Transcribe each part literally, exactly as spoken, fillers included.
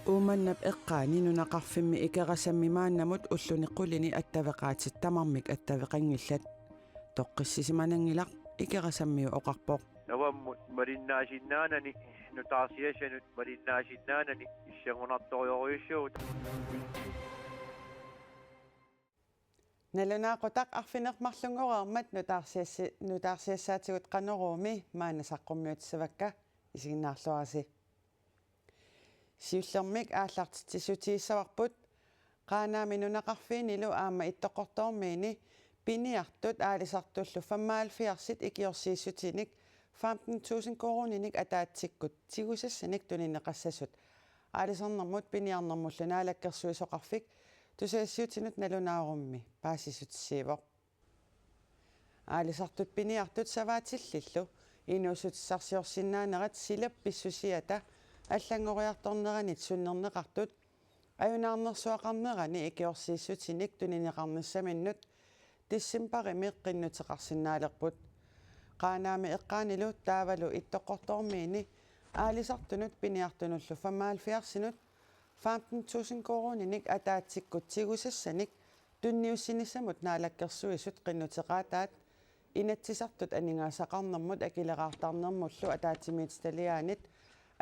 Uummannap eqqaani nunaqarfimmi Ikerasammi maannamut ulluni qulini attaveqaatit tamarmik attaveqanngillat. Toqqissisimananngilaq, Ikerasammiup oqarpoq. Avammut malinnaasinnaanani, nutaarsiassanut malinnaasinnaanani, issangunartorujussuuvoq. Nalunaaqutaq arfineq-marlunngoreermat nutaarsiassi-, nutaarsiassaatigut Qanoruumi maanna saqqummiutissavakka, isiginnaarluarisi. Siullermik aallartitsissutigissavarput. Qaanaami nunaqarfiinilu aamma Ittoqqortoormiini piniartut aalisartullu femoghalvfjerdsit ikiorsiissutinik femten tusind koruuninik ataatsikkut tigusassanik tunineqassasut Aalisarnermut Piniarnermullu Naalakkersuisoqarfik Tusagassiuutinut nalunaarummi paasissutissiivoq. Aalisartut piniartut savaatillillu inuussutissarsiorsinnaanerat silap pissusiata allanngoriartorneranit sunnerneqartut ajunaarnersuaqarnerani ikiorsiissutinik tunineqarnissaminnut decembarimi qinnuteqarsinnaalerput. Qaanaami eqqaanilu taavalu Ittoqqortoormiini aalisartunut piniartunullu femoghalvfjerdsinut femten tusind koruuninik ataatsikkut tigusassanik tunniussinissamut Naalakkersuisut qinnuteqaataat Inatsisartut Aningaasaqarnermut Akileraartarnermullu Ataatsimiititaliaanit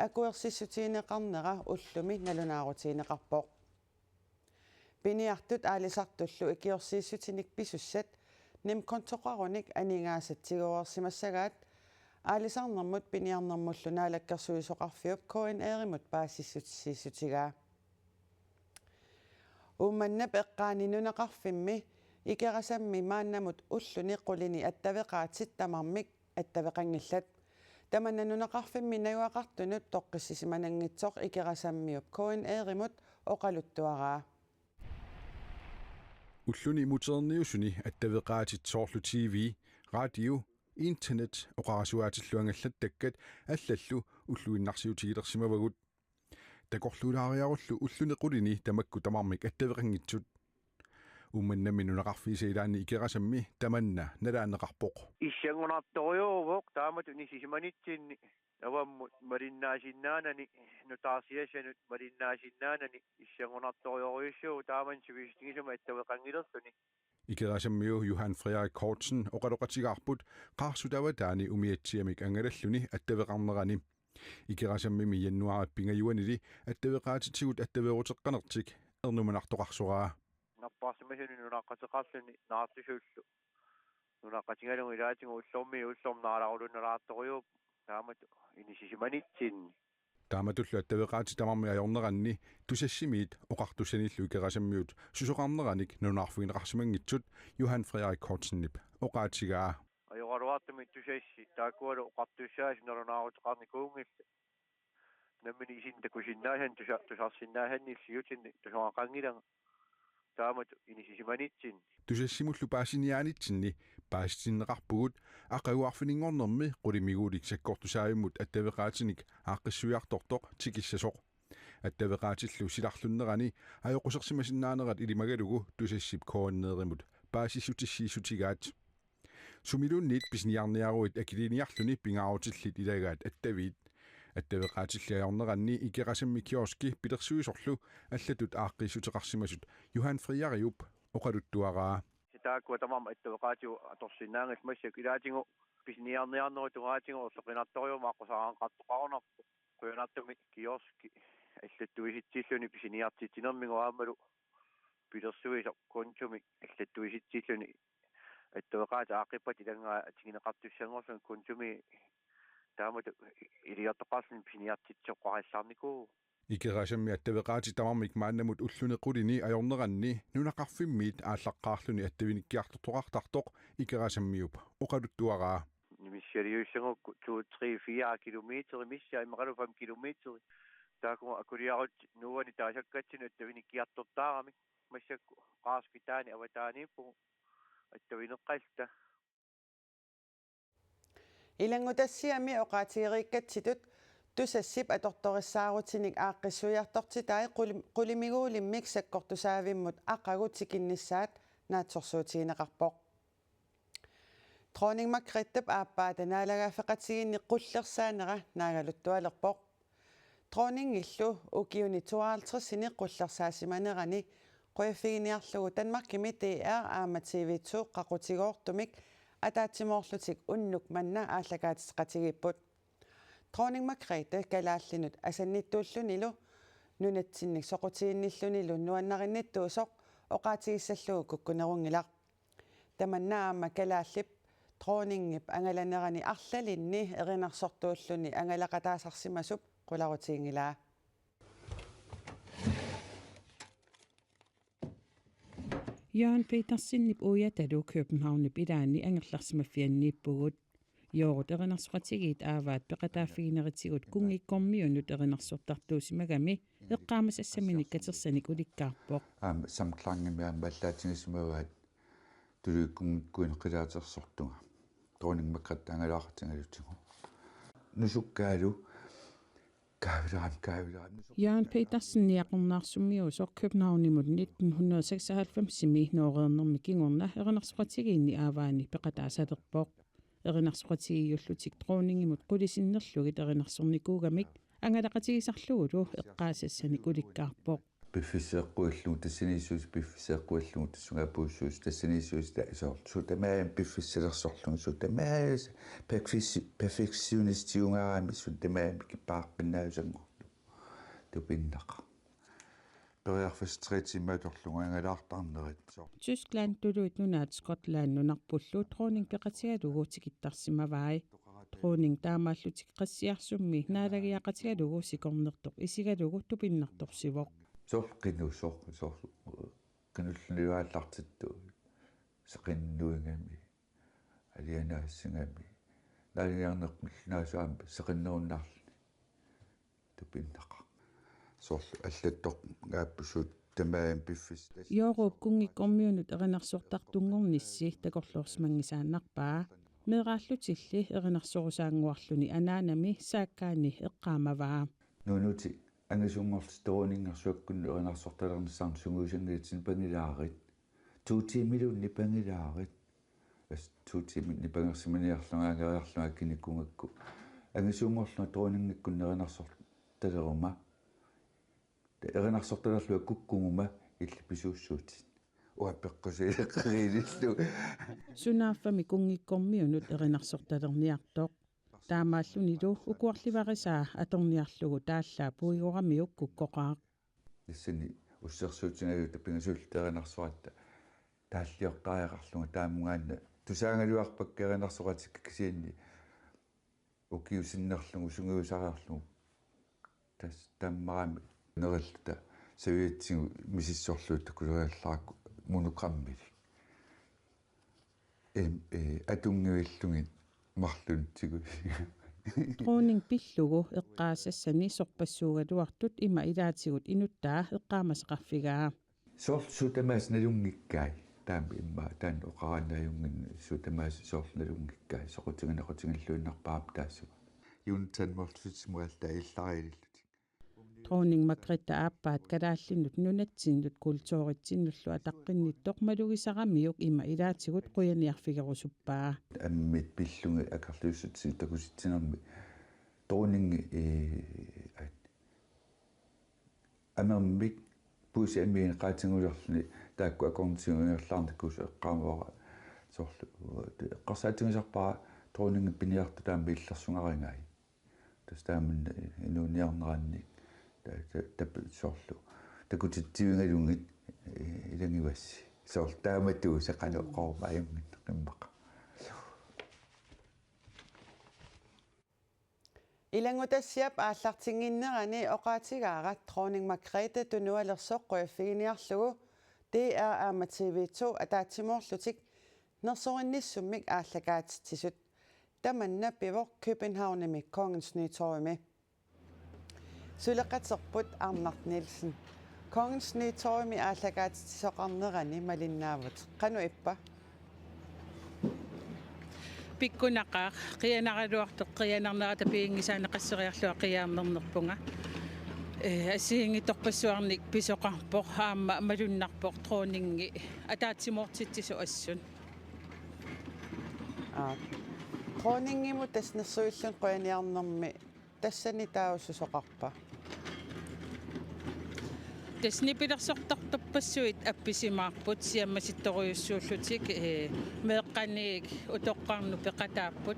akuersissutigineqarnera ullumi nalunaarutigineqarpoq. Piniartut aalisartullu ikiorsiissutinik pisussat nemkontoqarunik aningaasat tigoreersimassagaat Aalisarnermut Piniarnermullu Naalakkersuisoqarfiup K N R-imut paasissutissiissutigaa. Uummannap eqqaani nunaqarfimmi Ikerasammi maannamut ulluni qulini attaveqaatit tamarmik attaveqanngillat. Tamanna nunaqarfimmi najugaqartunut toqqissisimananngitsoq Ikerasammiup K N R-imut oqaluttuaraa. Ulluni muterniusuni attaveqaatit soorlu T V, radio, internet oqarasuaatillu angallattakkat allallu ulluinnarsiutigilersimavagut. Takorluulaariarullu ulluni qulini tamakku tamarmik attaveqanngitsut. Uummannami nunaqarfiisa ilaanni Ikerasammi tamanna nalaanneqarpoq. Issangunartorujussuuvoq taamatut inissisimanitsinni, avammut malinnaasinnaanani, nutaarsiassanut malinnaasinnaanani, issangunartorujussuuvoq taamani sivisutigisumik attaveqanngilerluni. Ikerasammiu Johan Frederik Kortsen oqaloqatigaarput qaarsut avataani umiatsiamik angalalluni attaveqarnerani. Ikerasammimi januaarip pingajuanili attaveqaatitigut attaveeruteqqanertik ernumanartoqarsoraa. Napparsimasuni nunaqqateqarluni naartusullu. Nunaqqatigalugu ilaatigut ullormiit ullormut naalarulunnalaartorujuupput taamatut inissisimanitsinni. Taamatullu attaveqaatit tamarmik ajorneranni Tusassimiit oqartussanillu Ikerasammiut susoqarneranik nalunaarfigineqarsimanngitsut Johan Frederik Kortsenip oqaatigaa. Ajoraluartumik Tusassi taakkualu oqartussaasut nalunaaruteqarnikuunngillat. Nammineq isinni takusinnaasannik tusa-, tusarsinnaasannillu siutinni tusagaqanngilanga. Taamatut inissisimanitsinni. Tusassimullu paasiniaanitsinni paasitinneqarpugut aqagu arfininngornermi qulimiguulik sakkortusaavimmut attaveqaatinik aaqqissuiartortoq tikissasoq. Attaveqaatillu silarlunnerani ajoqusersimasinnaanerat ilimagalugu Tusassip K N R-imut paasissutissiissutigaat. Sumiluunniit pisiniarniaruit akiliiniarluni pingaarutillit ilagaat attaviit. Attaveqaatilli ajorneranni Ikerasammi kioski pilersuisorlu allatut aaqqiissuteqarsimasut Johan Frederiup oqaluttuaraa. Taakkua tamarmik attaveqaatigut atorsinnaanngillat massakkut ilaatigut pisiniarniarnerup tungaatigut orleqinartorujummik aqqusaarneqartoqarunarpoq. Qujanartumik kioski allattuisitsilluni pisiniartitsinermigut aammalu pilersuisoq kontomik allattuisitsilluni attaveqaatit aaqqippat ilanngaa atigineqartussanngorluni kontomi taamatut iliortoqarluni pisiniartitsisoqarallarnikuuvoq. Ikerasammi attaveqaatit tamarmik maannamut ulluni qulini ajorneranni nunaqarfimmiit aallaqqaarluni attavinikkiartortoqartartoq Ikerasammiup oqaluttuaraa. Nimisaliussagukku to, tre, fire kilometer missaa immaqalu fem kilometer. Taakku akuliarut nuuani taasakkatsinnut attavinikkiartortaaramik massakkut qaarsup kitaani avataaniippugut attavineqqalluta. Ilanngutassiami oqaatigeriikkatsitut Tusassip atortorissaarutinik aaqqissuiartortitai qulim-, qulimiguulimmik sakkortusaavimmut aqagu tikinnissaat naatsorsuutigineqarpoq. Dronning Margrethep aappaata naalagaaffeqatigiinni qullersaanera naagaluttualerpoq. Dronningillu ukiuni tooghalvtredsini qullersaasimanerani qujaffiginiarlugu Danmarkimi D R aamma T V to qaqutigoortumik ataatsimoorlutik unnuk manna aallakaatitseqatigiipput. Dronning Margrethe kalaallinut asannittuullunilu nunatsinnik soqutiginnillunilu nuannarinnittuusoq oqaatigissallugu kukkunerunngilaq. Tamanna aamma kalaallip dronningip angalanerani arlalinni erinarsortuulluni angalaqataasarsimasup qularutiginngilaa. Jørgen Petersenip uiatalu Københavnip ilaani angerlarsimaffianniippugut. Joorut erinarsoqatigiit aavaat peqataaffiginerisigut kunngikkormiunut erinarsortartuusimagami eqqaamasassaminik katersanik ulikkaarpoq. Aamma samklangimi aamma allaatigisimavaat tuluit kunngikkuinnaq qilaatersortunga. Dronning Margrethe angalaaqatigalutigu. Nusukkaalu kaavilaam, kaavilaam. Jørgen Petersen niaqornaarsumiusoq Københavnimut nitten hundrede seksoghalvfemsimi nooreernermi kingorna erinarsoqatigiinni aavaani peqataasalerpoq. Erinarsoqatigiiullutik dronningimut qulit sinnerlugit erinarsornikuugamik angalaqatigisarlugulu eqqaasassanik ulikkaarpoq. Piffissaq eqquillugu tassaniissuusoq, piffissaq eqquillugu tassunga puissuusoq tassaniissuusoq, ta-, soorlu suut tamaasa piffissalersorlugit, suut tamaasa perfektio-, perfektionistiugaarami suut tamaasa kippaaqqinnaasanngorlugit. Tupinnaqaaq. Periarfissat tre timer atorlugu angalaartarnerit soorlu. Tyskland, Tuluit Nunaat Skotland nunarpullu dronning peqatigalugu tikittarsimavai. Dronning taamaallutik qassiarsummi naalagiaqatigalugu sikornertoq isigalugu tupinnartorsivoq. Soorlu qinusoq, soorlu qinullunilu aallartittut seqinnuigami, alianaassigami, naalagiarnerpullu naasup aamma seqinnerunnaarluni. Tupinnaqaaq. Soorlu allattoq aappusuut tamaasa piffissaq. Jooruup kunngikkormiunut erinarsortartunngornissi takorloorsimanngisaannarpaa. Meeraallutilli erinarsorusaannguarluni anaanami saakkaani eqqaamavaa. Nunuuti angisuunngorlutik dronningersuakkunnut erinarsortalernissaannut sungiusanngillat, nipangilaarit. To tiimiluunniit nipangilaarit. As to tiimit nipangersimaniarlunga angeriarlunga kinikungakku. Angisuunngorlunga dronningikkut erinarsortaleruma. Erinarsortalerlunga kukkuguma illit pisuussuutit. Uanga peqqusiileqqeriilillu. Sunaaffami kunngikkormiunut erinarsortalerniartoq. Taamaallunilu ukuarlivarisaa atorniarlugu taallaat puigoramiuk kukkoqaaq. Tassani ussersuutigaluta pingasulluta erinarsoratta taalliortariaqarlunga taamungaanna tusaagaluarpakka erinarsoratikka kisianni ukiusinnerlugu sungiusariarlugu tassa tammarami nerilluta saviatsigu misissorlugu takuleriallarakku monogrammilik. Em, eh, atunngivillugit marluntigut. Dronning pillugu eqqaasassani sorpassuugaluartut ima ilaatigut inuttaa eqqaamasaqarfigaa. Soorlu suut tamaasa nalunngikkai. Taama immaqa taanna oqaraanni ajunngin suut tamaasa soorlu nalunngikkai. Soqutiginequtigilluinnarpara taassuma. Juntannguarlusitsimualta illariilillutik. Dronning Margrethe aappaat kalaallinut nunatsinnut kulturitsinnullu ataqqinnittoq malugisaramiuk ima ilaatigut qujaniarfigerusuppaa. Ammit pillugit akerliussutsinut takusitsinermi dronningi, eh, at-, amermik puisi amiin qaatigulerluni taakku akornutigut ingerlaarnikuusoq eqqaamavara soorlu, eh, eqqarsaatigisarpara dronningi piniartut taama illersugarigai. Tassa taamani inuuniarneranni ta-, ta-, tap-, soorlu takutitsivigalugit, eh, ilagivassi. Soorlu taamatut saqaloqorma ajunngin immaqa. Ilanngutassiap aallartinnginnerani oqaatigaara dronning Margrethe tunualersoq qujaffiginiarlugu D R aamma T V to ataatsimoorlutik nersorinnissummik aallakaatitsisut. Tamanna pivoq Københavnimi Kongens Nytorvimi. Suleqaterput Arnaq Nielsen. Kongens Nytorvimi aallakaatitsisoqarnerani malinnaavutit. Qanoq ippa? Pikkunaqaaq, qianaraluartoq, qianarnerata piginngisaanneqasseriarlunga qiaarnernerpunga. Eh, assigiinngitsorpassuarnik pisoqarpoq, aamma malunnarpoq dronningi ataatsimoortitsisoq assut. Aa. Dronningimut tassa nersuilluni qujaniarnermi tassani taava susoqarpa? Tassa nipilersortartorpassuit appisimaarput siammasittorujussuullutik, ee, meeqqaniit utoqqarnut peqataapput.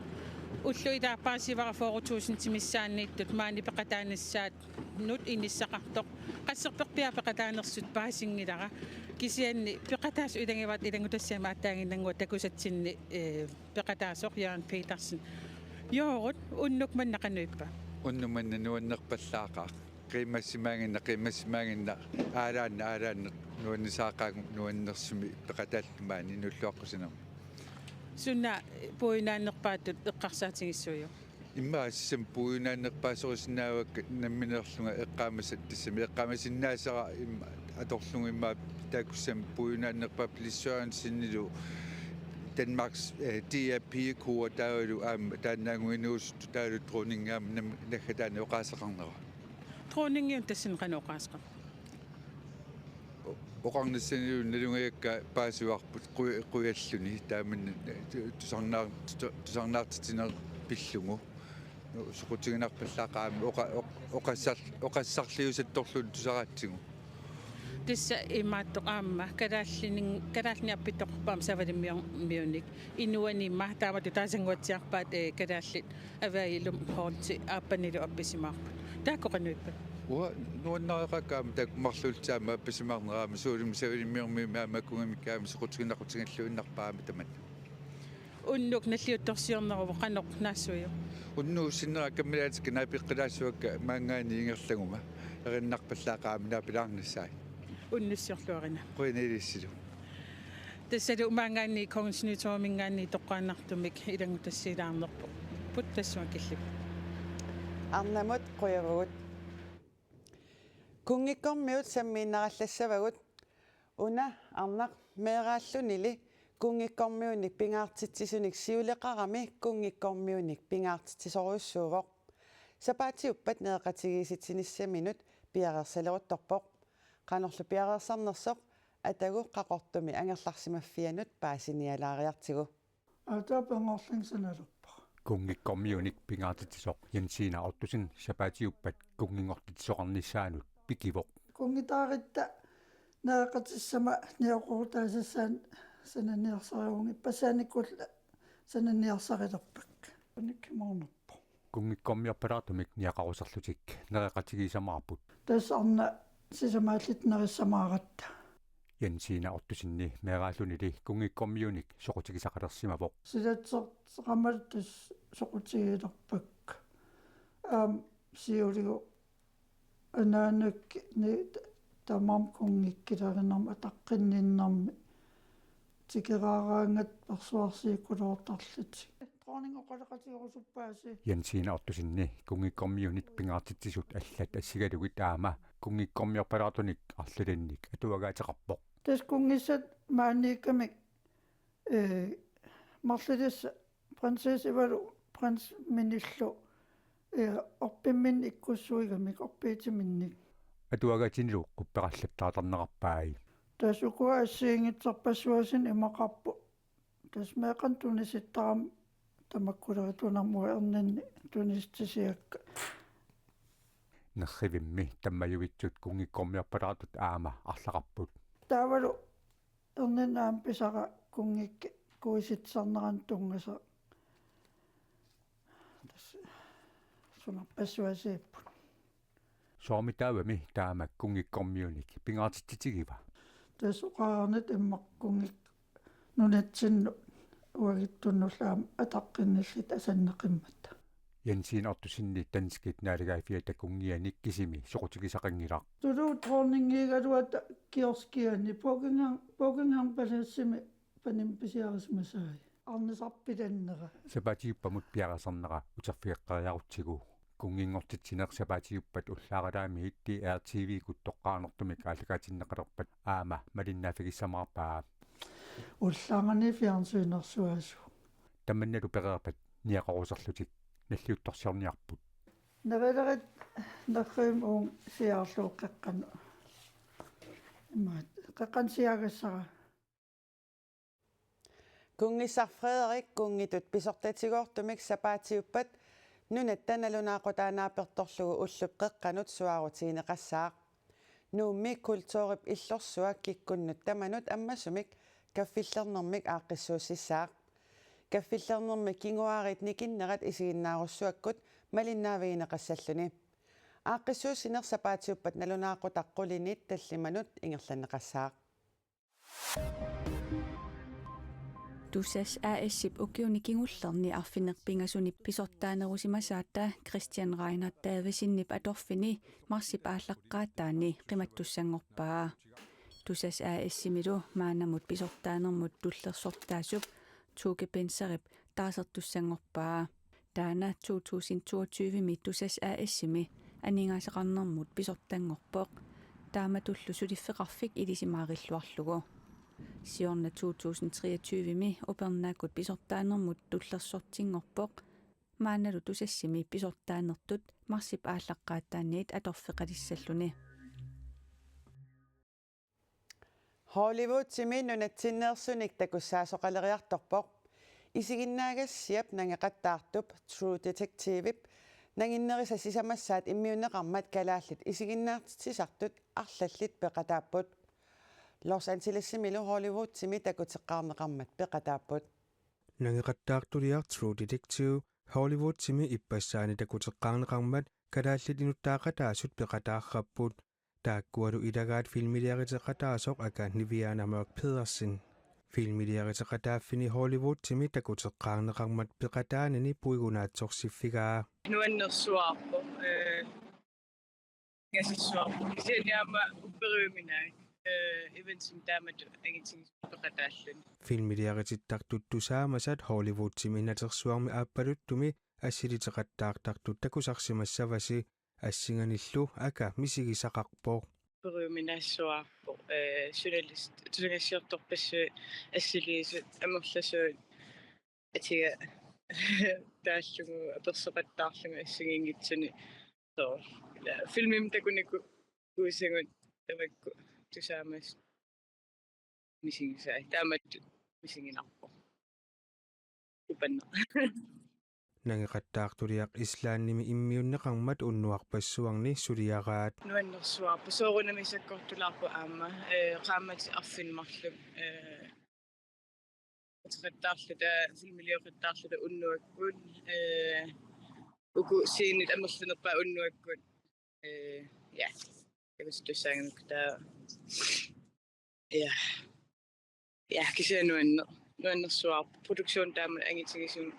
Ullut ilaat paasivara fyrre tusind missaanniittut maani peqataanissaannut inissaqartoq. Qasserperpiaq peqataanersut paasinngilara. Kisianni peqataasut ilagivaat ilanngutassiami aatsaaginnannguaq takusatsinni, ee, peqataasoq Jørgen Petersen. Joorut, unnuk manna qanoq ippa? Unnuk manna nuannerpallaaqaaq. Qiimmassimaaginnaq, qiimmassimaaginnaq, aalaanneq, aalaanneq, nuannisaaqaagut nuannersumik peqataalluta maani inuulluaqqusinermi. Suna puiunaannerpaatut eqqarsaatigissuujuk? Immaqa sisamat puiunaannerpaasorisinnaavat nammineerlunga eqqaamasat, tassami eqqaamasinnaasara immaqa atorlugu immaqa taakkununnga puiunaannerpaat Pele Sørensenillu Danmarks, eh, D R Pigekor taavalu aamma taannaannguaq inuusuttut taavalu dronningi aamma nam-, naggataani oqaaseqarnera. Dronningiuna tassani qanoq oqaaseqarpa? O-, oqarnissanilu nalugakka paasivarput qu-, qujalluni taamani tu-, tusarnaar-, tu-, tusarnaartitsineq pillugu. Nu, soqutiginarpallaaqaaq aamma oqa-, oq-, oqassar-, oqassarliusattorluunniit tusaraatsigu. Tassa imaattoq aamma kalaallini-, kalaallinik appittoqarpoq aamma Savalimmiormiunik. Inuanima taamatut taasannguatsiarpaat, ee, kalaallit Availum Holti aappanilu appisimaarput. Taakku qanoq ippa? Uanga nuannareqaakka aamma taakku marluullutik aamma appisimaarnerat aamma Suulimi Savalimmiormiut aamma akugamikkut aamma soqutiginaqqutigilluinnarpaa aamma tamanna. Unnuk nalliuttorsiorneruvoq, qanoq naassuiuk? Unnuup sinnera kammalaatikkut naapeqqilaassuakka maanngaanniit ingerlaguma. Erinnarpallaaqaaq aamma naapilaarnissaat. Unnussiorluarina. Qujanaq ilissilu. Tassalu maanngaanniit Kongens Nytorominngaanniit toqqaannartumik ilanngutassiilaarnerput tassunga killip. Arnamut qujavugut. Kunngikkormiut sammiinnarallassavagut. Una arnaq meeraallunili kunngikkormiunik pingaartitsisunik siuleqarami kunngikkormiunik pingaartitsisorujussuuvoq. Sapaatiuppat nereqatigiissitsinissaminut piareersaleruttorpoq. Qanorlu piareersarnersoq atagu Qaqortumi angerlarsimaffianut paasinialaariartigu. Ata pengorling sanalerpara. Kunngikkormiunik pingaartitsisoq Jensina Ottosen sapaatiuppat kunnginngortitsisoqarnissaanut pikivoq. Kunngitaaritta nereqatissama nioqqorutaasassaannik sananiarsariugunga, ippassaanikkut sananiarsarilerpakka. Unikkimaarnerpoq. Kunngikkormiorpalaartumik niaqaruserlutik nereqatigiissamaarput. Tassa arnaq sisamaallit nerissamaaratta. Jensina Ottosenip meeraallunili kunngikkormiunik soqutigisaqalersimavoq. Silatseqamallu tassa soqutigilerpakka. Aamma siuligu anaanakku ni tamarmik kunngikkilerinermik ataqqinninnermik tikeraaraangatta persuarsiikkuloortarlutik. Dronning oqaloqatigerusuppaasi. Jensina Ottosenip kunngikkormiunik pingaartitsisut allat assigalugit aamma kunngikkormiorpalaartunik arlalinnik atuagaateqarpoq. Tassa kunngissat maaniikkamik, ee, marlulissat prinsessivalu prinsminillu, ee, orpimminnik ikkussuigamik orpiitiminnik. Atuagaatinilu qupperallattartarnerarpai. Tassa ukua assigiinngitsorpassuarnik imaqarput. Tassa meeqqanik tunisittarami tamakkulerittunermut erninni tunisitsisiakka. Nerrivimmi tammajuitsut kunngikkormiorpalaartut aamma arlaqarput. Taavalu erninni aamma pisara kunngikkut kuisitsisarneranut tunngasut. Tassa sunarpassuarsiipput. Soormitaavami taama kunngikkormiunik pingaartitsitigiva? Tassa oqarnittut immaqa kunngikkat nunatsinnut uagutsinnullu aamma ataqqinnillutik asanneqimmassuk. Jensina Ottosenip danskit naalagaaffiata kunngianik kisimi soqutigisaqanngilaq. Tuluit dronningiugaluata kioskiani Buckingham, Buckingham Palace-imi panimik pisiarisimasai. Arnisarpilannera. Sapaatiuppamut piareersarnera uterfigeqqeriarutsigu. Kunnginngortitsineq sapaatiuppat ullaaralaamiit D R T V-kkut toqqaannartumik aallakaatinneqalerpat aamma malinnaaffigissamaarpaa. Ullaarani fjernsynersuasu. Tamannalu pereerpat niaqoruserlutik nalliuttorsiorniarput. Nerilerit nerrivimmi uunga siaarlugu qeqqanut. Imaat, qeqqanut siaagassara. Kunngissaq Frederik kunngitut pisortatigoortumik sapaatiuppat nunatta nalunaaqutaanik naapertorlugu ullup qeqqanut suaarutigineqassaaq. Nuummi kulturip illorsua kikkunnut tamanut ammasumik kaffillernermik aaqqissuussissaaq. Kaffillernermi kinguaariit nikinnerat isiginnaarussuakkut malinnaavigineqassalluni. Aaqqissuussineq sapaatiuppat nalunaaqutaq qulinit tallimanut ingerlanneqassaaq. Tusass A/S-ip ukiuni kingullerni arfineq-pingasuni pisortaanerusimasaata Christian Reinert Davidsenip atorfini marsip aallaqqaataani qimattussanngorpaa. Tusass A/S-imilu maannamut pisortaanermut tullersortaasup Toke Bentzerip taasertussanngorpaa. Taanna to tusind toogtyve-mi Tusass A/S-imi aningaasaqarnermut pisortanngorpoq. Taamatullu suliffeqarfik ilisimaarilluarlugu. Siorna to tusind treogtyve-mi upernaakkut pisortaanermut tullersortinngorpoq. Maannalu Tusassimi pisortaanertut marsip aallaqqaataaniit atorfeqalissalluni. Hollywoodimi nunatsinneersunik takussaasoqaleriartorpoq. Isiginnaagassiap nangeqattaartup True Detective-ip nanginnerisa sisamassaat immiunneqarmat kalaallit isiginnaartitsisartut arlallit peqataapput. Los Angelesimilu Hollywoodimi takuteqqaarneqarmat peqataapput. Nangeqattaartuliaq True Detective Hollywoodimi ippassaani takuteqqaarneqarmat kalaallit inuttaaqataasut peqataarrapput. Taakkualu ilagaat filmiliariteqataasoq Aka Niviana Mørch Pedersen. Filmiliariteqataaffini Hollywoodimi takuteqqaarneqarmat peqataanini puigunaatsorsiffigaa. Nuannersuarpoq, eh, ingasissuarpoq. Kisianni aamma upperiuminaak, eh, eventimi taamatut angitigisumik peqataalluni. Filmiliaritittartut tusaamasat Hollywoodimi natersuarmi aappaluttumi assiliteqattaartartut takusarsimassavasi. Assinganillu Aka misigisaqarpoq. Upperiuminaassuarpoq, eh, journalist, tusagassiortorpassuit assiliisut amerlasuut atiga taallugu apersoqattaarlugu assigiinngitsuni. Soo, ila filmimi takunikuusagut tamakku tusaamasut misigisai. Taamatut misiginarpoq. Upanna. Nangeqattaartuliaq Islandimi immiunneqarmat unnuarpassuarni suliaraat. Nuannersuarpoq soorunami sakkortulaarpoq aamma, eh, qaammatit arfineq-marluk, eh, ateqattaarluta, filmilioqattaarluta unnuakkut, eh, uku scenit amerlanerpaat unnuakkut, eh, ja, takusitussaagamikkit taava, ja, ja, kisianni nuanner-, nuannersuarpoq produktion taamatut angitigisumik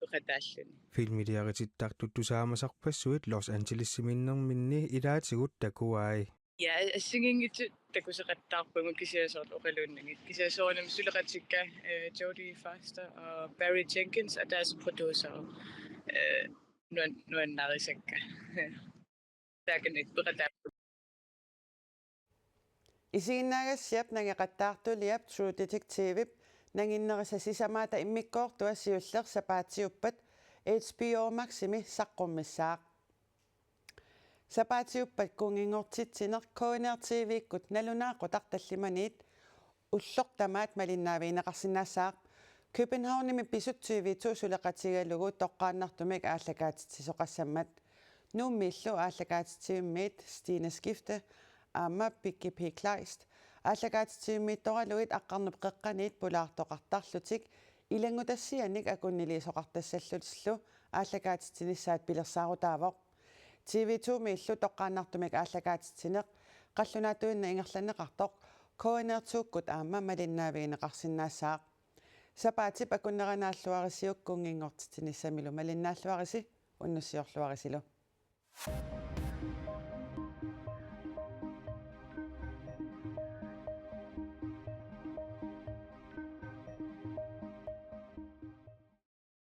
peqataalluni. Filmiliaritittartut tusaamasarpassuit Los Angelesiminnerminni ilaatigut takuai. Ja, assigiinngitsut takuseqattaarpagut kisianni soorlu oqaluunnagit. Kisianni soorunami suleqatikka, eh, Jodie Foster og Barry Jenkins og deres producer. Eh, nuan-, nuannarisakka. Taakani peqataalluni. Isiginnaagassiap nangeqattaartuliap True Detective-ip nanginnerisa sisamaata immikkoortua siulleq sapaatiuppat H B O Maximi saqqummissaaq. Sapaatiuppat kunnginngortitsineq K N R T V-kkut nalunaaqutaq tallimaniit ulloq tamaat malinnaavigineqarsinnaassaaq. Københavnimi pisut T V to suleqatigalugu toqqaannartumik aallakaatitsisoqassammat. Nuummiillu aallakaatitsivimmiit Stine Skifte aamma Piggy P. Kleist aallakaatitsivimmiittoralugit aqqarnup qeqqaniit pulaartoqartarlutik ilanngutassianik akunniliisoqartassallutillu aallakaatitsinissaat pilersaarutaavoq. T V to-miillu toqqaannartumik aallakaatitsineq qallunaatuinnaq ingerlanneqartoq K N R to-kkut aamma malinnaavigineqarsinnaassaaq. Sapaatip akunneranaalluarisiuk kunnginngortitsinissamilu malinnaalluarisi, unnussiorluarisilu.